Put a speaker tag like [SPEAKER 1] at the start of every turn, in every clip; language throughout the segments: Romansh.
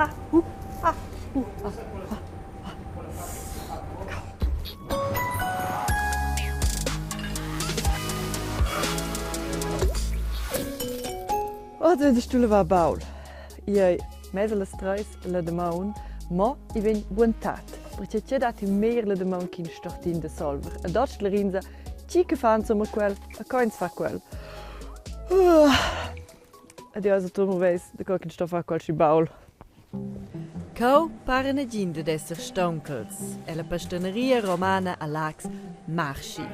[SPEAKER 1] A, U, A, U, A, A, A. Oz vegn stu levar baul. Ei mez las treis la damaun, mo i vegn buontad, perche che dat in meglier la damaun ch'in stortin da solver. Ed oz la rinza, chi che fa insomma quel, a co ins fa quel. Ed jeu sun turnuveis da co ch'ins sto far quel schi baul.
[SPEAKER 2] Cheu para negin dad esser staunchels ella pastaneria romana a Laax marschi.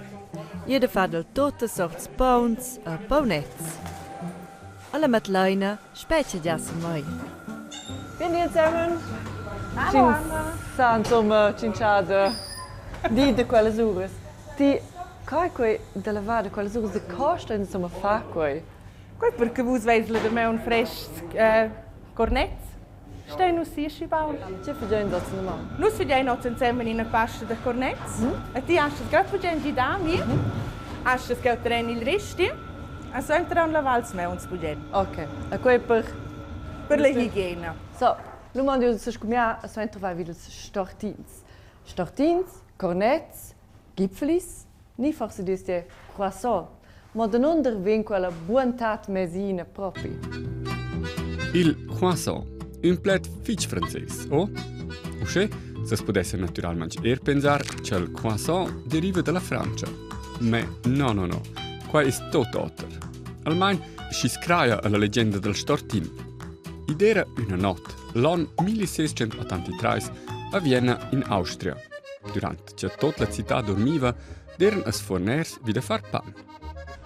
[SPEAKER 2] Ia da far dal tuttas sorts pauns e paunets. Alla Madleina spetga gia sin mei.
[SPEAKER 1] Bien di zusammen. Ch'ins sa insomma tschintschada di da quellas uras. Ti, co ei quei da lavar da quellas uras da costa insomma far quei?
[SPEAKER 3] Quei perche vus veis la damaun frestg cornets. Stein nus si aschi baul.
[SPEAKER 1] Tge fagein oz damaun?
[SPEAKER 3] Nus fagein oz ensemen ina pasta da cornets. E ti has grad bugen gidar mi. Has cheu tren il resti. E suenter aunc lavar ils mauns bugen.
[SPEAKER 1] Ok, e quei per
[SPEAKER 3] Per la higiena.
[SPEAKER 1] So, lu mandi jeu scumiar e suenter vai vid ils stortins. Stortins, cornets, gipflis, Ni forsa dis ti croissant. Ma danunder vegn quella buontad mesina propi?
[SPEAKER 4] Il croissant, ün pled fich frances, o? Uschè s'as pudesse natüralmaing eir pensar cha'l croissant deriva da la Frantscha. Ma no, no, no, quai es tot oter. Almain schi's craja a la legenda dal stortin. Id era üna not, l'on 1683, a Vienna in Austria. Durant cha tot la cità dormiva, d'eran as forners vi da far pan.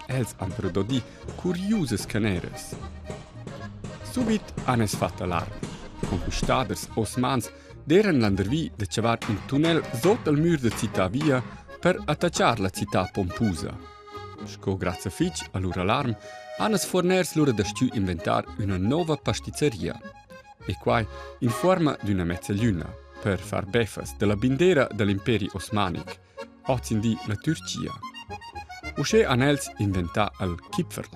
[SPEAKER 4] Els han però dodì curiusas caneras. Subit han els fat alarm. Conquistaders osmans d'eran landervi da chavar ün tunnel sot al mür da cità via per attachar la cità pompusa. Sco grazia fich a lur alarm han els forners lura da-stü inventar üna nouva pastizeria. E quai in fuorma d'üna mezzaglüna per far beffas da la bindera da l'imperi osmanic, hozindi la Türchia. Uschè han els inventà al Kipferl.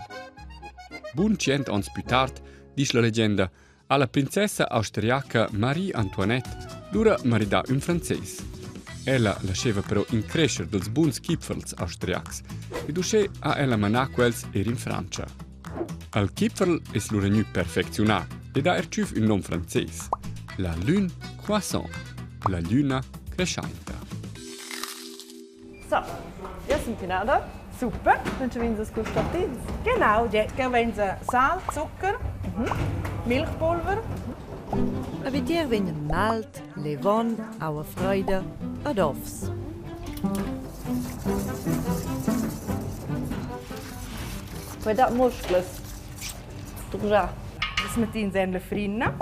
[SPEAKER 4] Bun tschient ons plü tard, disch la legenda, ha la princessa austriaca Marie Antoinette lura maridà ün frances. Ella lascheva però increscher dals buns kipferls austriacs ed uschè ha ella manà quels eir in Frantscha. Al Kipferl es lura gnü perfecziunà ed ha er tschüf ün nom frances, la lune croissant, la lüna creschainta.
[SPEAKER 1] So, io sun pinada.
[SPEAKER 3] Super.
[SPEAKER 1] Dann schon das Gustatins.
[SPEAKER 3] Genau, che vegn sal, zucker, Milchpulver.
[SPEAKER 2] A vitier vegnan malt, levon, aua freida ed ovs.
[SPEAKER 1] Quei dat musclas. Struschà.
[SPEAKER 3] Nus mettins en la frina.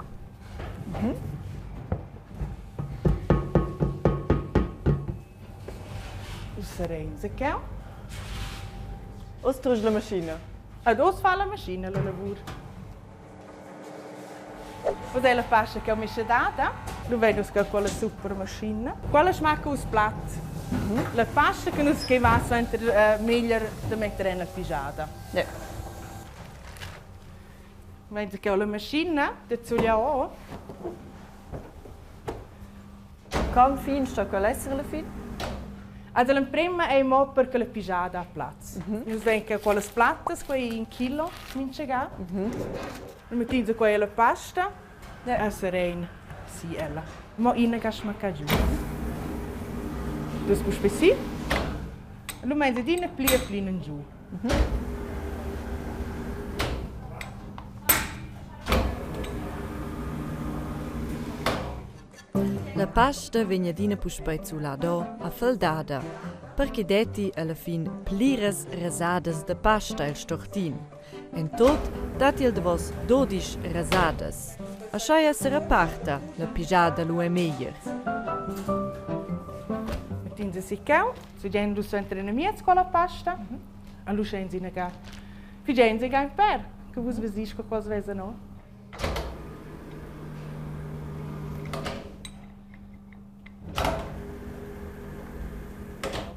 [SPEAKER 3] Ussa reins cheu.
[SPEAKER 1] Uss strusch la maschina.
[SPEAKER 3] Ed uss fa la maschina la lavur. Uss ei la pasta ch'jeu mischedada. Lu vein nus cheu quella super maschina. Quella smacca uss plat. La pasta che nus che va suenter meglier da metter en la pigiada.
[SPEAKER 1] Ja.
[SPEAKER 3] Vein cheu la maschina da zugliar ora.
[SPEAKER 1] Con fin sto quel esser alla fin?
[SPEAKER 3] Also l'emprema ei mo per che la pigiada ha plaz. Nus vein che quellas plattas, quei in chilo mintga. Nus mettin quei alla pasta e serein si ella. Mo ina ga smaccar giu. Dus puspei si. Lu meins adina pli e pli giu.
[SPEAKER 2] La pasta vegn adina puspei zulada a faldada, per che detti alla fin pliras rasadas da pasta el stortin. En tot datti il davos dodisch rasadas. Aschia sereparta la pigiada lu è meglier.
[SPEAKER 3] Mettins si cheu, sugein lu suenter ina miez quella pasta, e lu schein ina ga. Figein si in per, che vus vesis co quels vesan o.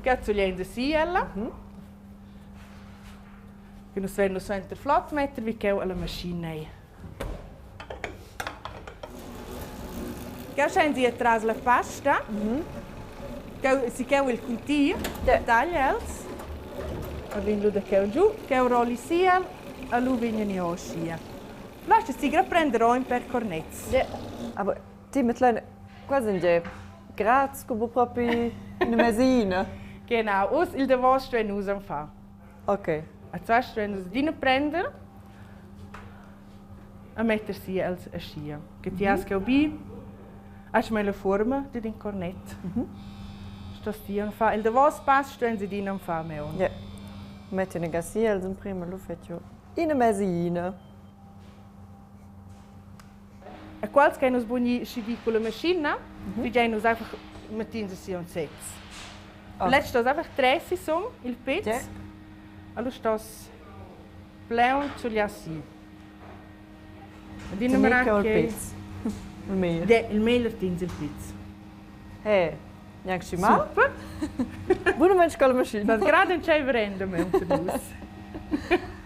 [SPEAKER 3] Che zugliein si ella. Che nus vein lu suenter flot metter vi cheu alla maschina ei. Cheu schein si atras la pasta. Cheu si cheu il cunti, taglia els. E vegn lu da cheu giu. Cheu rolli si el e lu vegnan i aschia. Lascha sigra prender o in per cornets.
[SPEAKER 1] Ja. Aber ti mit quasi in ge graz come propi una mesina.
[SPEAKER 3] Genau, uss il davos stuein nus am far.
[SPEAKER 1] Ok.
[SPEAKER 3] A zwar stuein nus adina prender a metter si els aschia. Che ti has cheu bi, has mai la fuorma dad in cornet. Stos ti am far. Il davos pass stuein adina am far meun.
[SPEAKER 1] Ja. Metti una gassia els in prima, lu fetg io ina mesina.
[SPEAKER 3] A quals che nus bugni schi bi con la maschina, pigein nus einfach mettins si un sez. Letzt stos einfach tres sisum il piz. Allora stos pleun zugliar si. Adina
[SPEAKER 1] Mica il piz. Il meglier.
[SPEAKER 3] De, il meglier tins il piz.
[SPEAKER 1] Hey, neanche schi mal.
[SPEAKER 3] Super.
[SPEAKER 1] Bunament con la maschina.
[SPEAKER 3] Das gerade ein tscheiver renda me unter nus.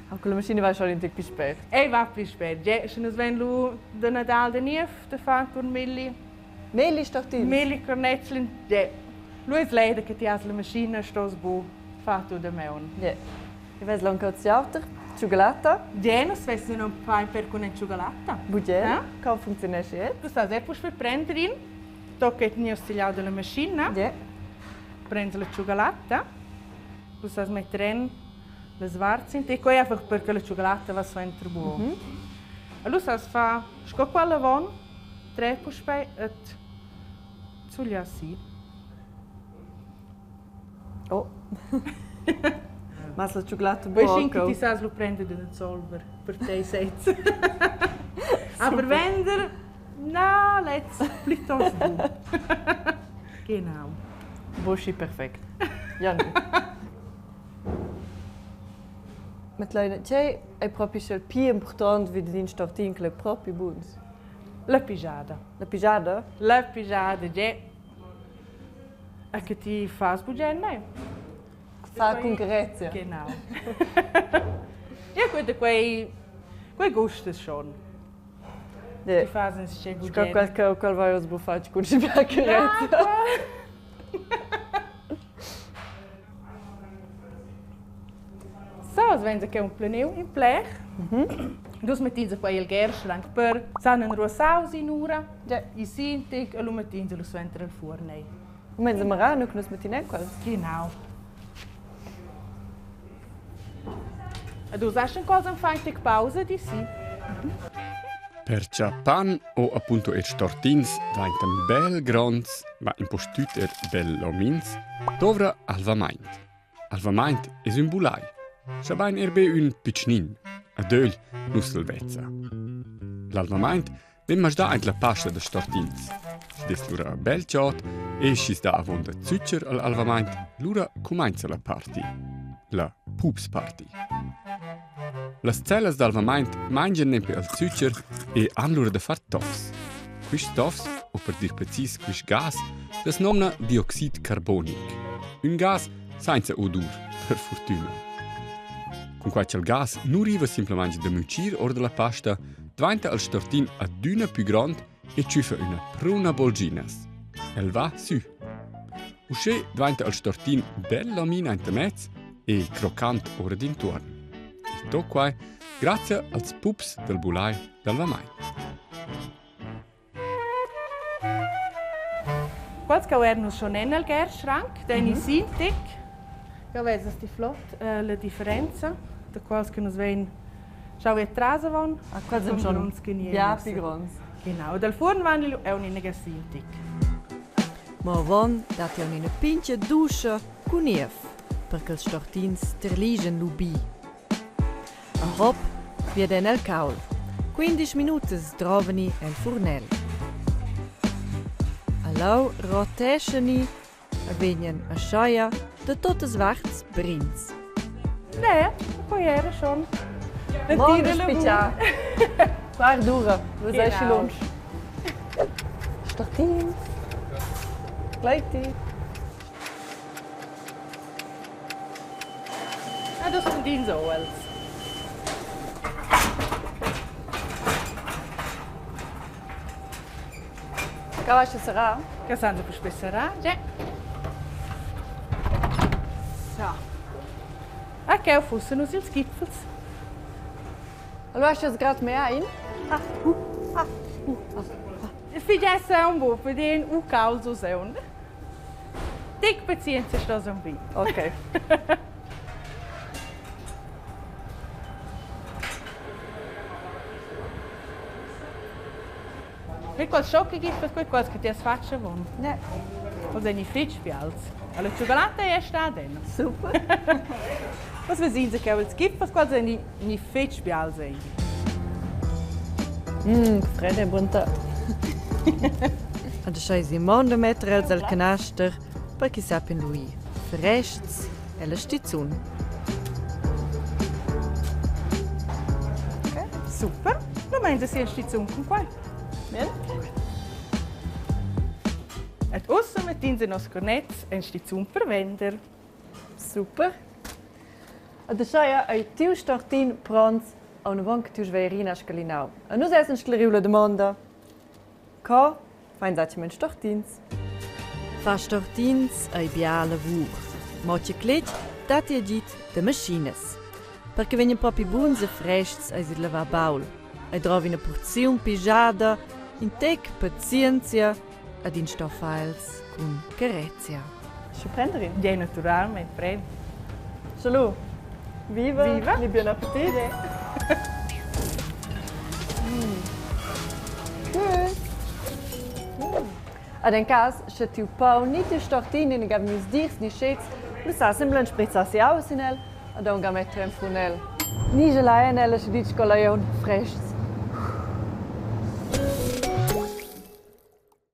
[SPEAKER 1] Aber con la maschina va schon in più spät.
[SPEAKER 3] Ei va più spät. Ja, sche nus vein lu de Nadal de niev de far con Milli.
[SPEAKER 1] Meli stortins.
[SPEAKER 3] Milli cornetzlin. Ja. Lu es leider che ti has la maschina stos bu fa tu da meun.
[SPEAKER 1] Ja. Ich weiß lang kurz jauter. Cioccolata.
[SPEAKER 3] Ja, nus vessen un pa per con en cioccolata.
[SPEAKER 1] Bugen.
[SPEAKER 3] Ja.
[SPEAKER 1] Come funziona jetzt?
[SPEAKER 3] Du sas e puspei prender in. Tocca et nies tagliau della maschina.
[SPEAKER 1] Ja.
[SPEAKER 3] Prends la cioccolata. Du sas metter en las varts in te. Quei einfach perché la cioccolata va suenter buo. Allora sas fa sco quella von, tre puspei et zugliar si.
[SPEAKER 1] Oh. Mas la cioccolata
[SPEAKER 3] Poi scin che
[SPEAKER 1] buona.
[SPEAKER 3] ti sas lu prender den solver per te sez. Aber vender, na, let's plitost bu. Genau.
[SPEAKER 1] Buschi perfekt. Ja, nu. Madeleine, c'è è proprio il più importante wie din stortin che è proprio buns.
[SPEAKER 3] La pigiada.
[SPEAKER 1] La pigiada?
[SPEAKER 3] La pigiada, ja. A che ti fas bugen ne?
[SPEAKER 1] Fa con carezia.
[SPEAKER 3] Genau. Ja, gut, quei quei gustas schon.
[SPEAKER 1] Ja.
[SPEAKER 3] Ti fas un schön
[SPEAKER 1] Sco
[SPEAKER 3] bugen.
[SPEAKER 1] quel che quel vai os buffats con si carezia.
[SPEAKER 3] So, es venza che un pleneu in plech. Dus mettins quei il gerschrank per sanen ruossaus in ura.
[SPEAKER 1] Ja.
[SPEAKER 3] I sintic, e lu mettins lu suenter al furnei.
[SPEAKER 1] Menza marano che nus mettinem quels.
[SPEAKER 3] Genau. E du hast schon quasi ein pausa di sì.
[SPEAKER 4] Per Japan o appunto er stortins dvaintan bel gronds, ma impostüt er bel lomins, dovra alvamaint. Alvamaint es ün bulai. Schabain er be ün pitschnin, ad ögl nus el vezza. L'alvamaint ven masdà aint la pasta da stortins. Schi dess lura bel chod e schi's dà avonda zücher al alvamaint, lura cumainza la party. La pups party. Las cellas d'alvamaint mangian nempe al zücher e han lura da far tofs. Quists tofs, o per dir precis quist gas, das nomna dioxid carbonic. Ün gas sainza odur, per fortüna. Cun quai cha'l gas nu riva simplamaing da mütschir our da la pasta, dvainta il stortin adüna pü grond e tschüffa üna pruna bolginas. El va sü. Uschè dvainta il stortin bel lomin aintamez e croccant ora d'intuorn. E tot quai grazie als pups del bulai d'alvamaint.
[SPEAKER 3] Quals che erano schon nel Gerschrank, den mm -hmm. Sintic. Ja, weiss die flott la differenza da quals che nus vein schau e trasavon.
[SPEAKER 1] Ah, quels sind schon ja, più gronds.
[SPEAKER 3] Genau, dal furn van è un inega sintic.
[SPEAKER 2] Ma avon dat el ina pintga duscha cun niev, per che els stortins terligen lu bi. A hop viaden el caul. 15 minutas drovani el furnel. Allau roteschani e vegnan a schaia de totas varts brins.
[SPEAKER 3] Ne, poi era schon.
[SPEAKER 1] Morgen spiccia. Guarda, du sei
[SPEAKER 3] Genau.
[SPEAKER 1] lunsch. Stortins. Gleiti.
[SPEAKER 3] Ah, das sind din so els.
[SPEAKER 1] Cavasce sarà?
[SPEAKER 3] Che sanza puspei serrar, già. So. A cheu fussen nus ils gipfels.
[SPEAKER 1] Allora hast du grad mehr ein? Ah, uh, ah, uh, ah.
[SPEAKER 3] Figesse un buc, vedin u cauls u seun. Tic pazienza sto un bi.
[SPEAKER 1] Ok.
[SPEAKER 3] E quals schocki gipfels, quei quals che ti has fatg avon.
[SPEAKER 1] Ne.
[SPEAKER 3] Quels ein i fetg bials. Alla cioccolata è sta dentro.
[SPEAKER 1] Super.
[SPEAKER 3] Was vesins che els gipfels, quals ein i fetg bials ein.
[SPEAKER 1] Fredde bunta.
[SPEAKER 2] Ad schai Simon de metter els al canaster per chi sappien lui frests e la stizun.
[SPEAKER 3] Okay. Super. Lu meins si en stizun cun quei.
[SPEAKER 1] Bien.
[SPEAKER 3] Et ussa mettins nos cornets en stizun per vender.
[SPEAKER 1] Super. Ad schai ei tiu stortin pronts a una von che tiu sveirina scalinau. A nus essen sclariu la domanda. Co fein sacem stortins?
[SPEAKER 2] Fa stortins ei bia lavur. Mo che cletg datti agid de maschinas. Perché vegnan propi buns e frests eis il lavar baul. Ei drovi una porziun pisada, in tec pazienzia ed in stoffails cun carezia.
[SPEAKER 1] Sche prender in?
[SPEAKER 3] Ja, naturalmente, prend.
[SPEAKER 1] Salut. Viva.
[SPEAKER 3] Viva.
[SPEAKER 1] Li buon appetit. Tschüss. Ad en cas, sche tiu pau ni tiu stortin in gav nus dirs ni scets, lu sa semblan sprizzar si aus in el, ad aunc a metter en frunel. Ni gelai en el, sche ditg cola eun frests.